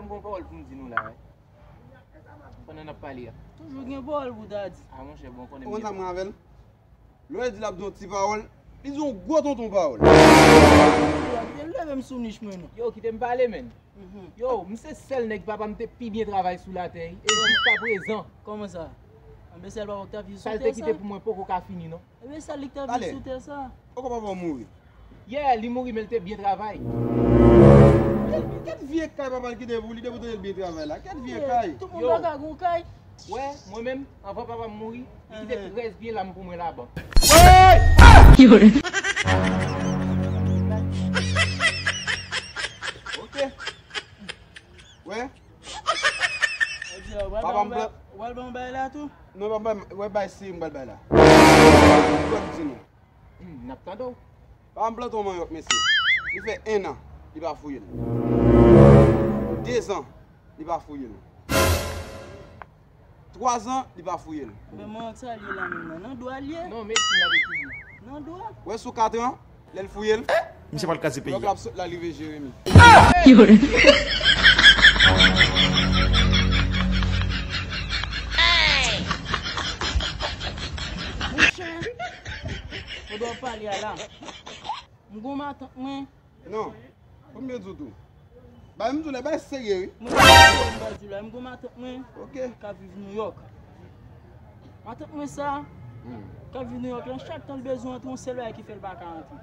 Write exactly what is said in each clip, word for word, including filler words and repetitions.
Bon pawòl pou m di nou la, wi. Pandan n ap pale a. Toujou gen pawòl pou ta di. A, monchè, bon, konnen. Ou konn sa m gen avè l? Lè w di l ap di yon ti pawòl, li di yon gwo tonton pawòl. Yo, kite m leve m sou nich mwen, non. Yo, kite m pale, menn. Mhm. Yo, m se sèl nèg papa m te pi byen travay sou latè, e jiskaprezan. Kòman sa? Anben sèl papa w k t ap viv sou tè sa? Sa l te kite pou mwen poko ka fini, non. Ebyen, sa li k t ap viv sou tè sa? Poko papa w mouri? Yeah, li mouri, men l te byen travay. Kèt, kèt vye kay papa l kite pou li depi w tande l byen travay la? Kèt vye kay? Tout moun pa ka gon kay. Wè, mwen menm, anvan papa m mouri, li kite trèz pye lam pou mwen labank. Ok. Wè. Papa m plant. W al ban m bay la tou? Non, papa m, wè bay si m pral bay la. Wè m di nou. Hmm, n ap tande w. Papa m plante yon manyòk, mesye. Li fè en an, li pa fouye l. Dezan, li pa fouye l. Twazan, li pa fouye l. Men manyòk sa l ye la menm nan, nan dwa l ye? Non, mesye, m ap etidye. Nan dwa? Wè sou katran, lè l fouye l. Misye pral kraze peyi a. Manyòk la ap sot la, li rive Jeremi. Monchè, pandan w pale a la, m gon matant mwen. Non, fò m byen di w tou. Bay m di w lè bay serye, wi. Mwen, m bay di w la, m gon matant mwen. Ok. K ap viv Nouyòk. Matant mwen sa, hmm, k ap viv Nouyòk la, chak tan l bezwen antre, yon sèl bagay ki fè l pa ka antre.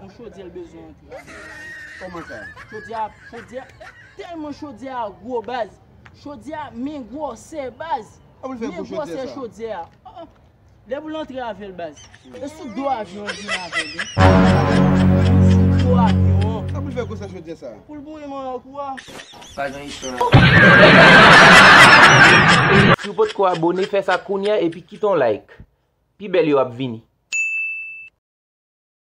Yon chodyè l bezwen antre. Kòman sa? Chodyè a, chodyè a, tèlman chodyè a gwo baz. Chodyè a, men gwosè baz. Men gwosè chodyè a. Oh, oh. Lè pou l antre avè l baz. E sou do avyon l vin avè l, wi. Sou do avyon an. Sa pou l fè gwo sa chodyè sa? Pou l boure manyòk ou a. Pa gen istwa. Si w potko abone, fè sa kounye a epi kite yon like. Pi bèl yo ap vini.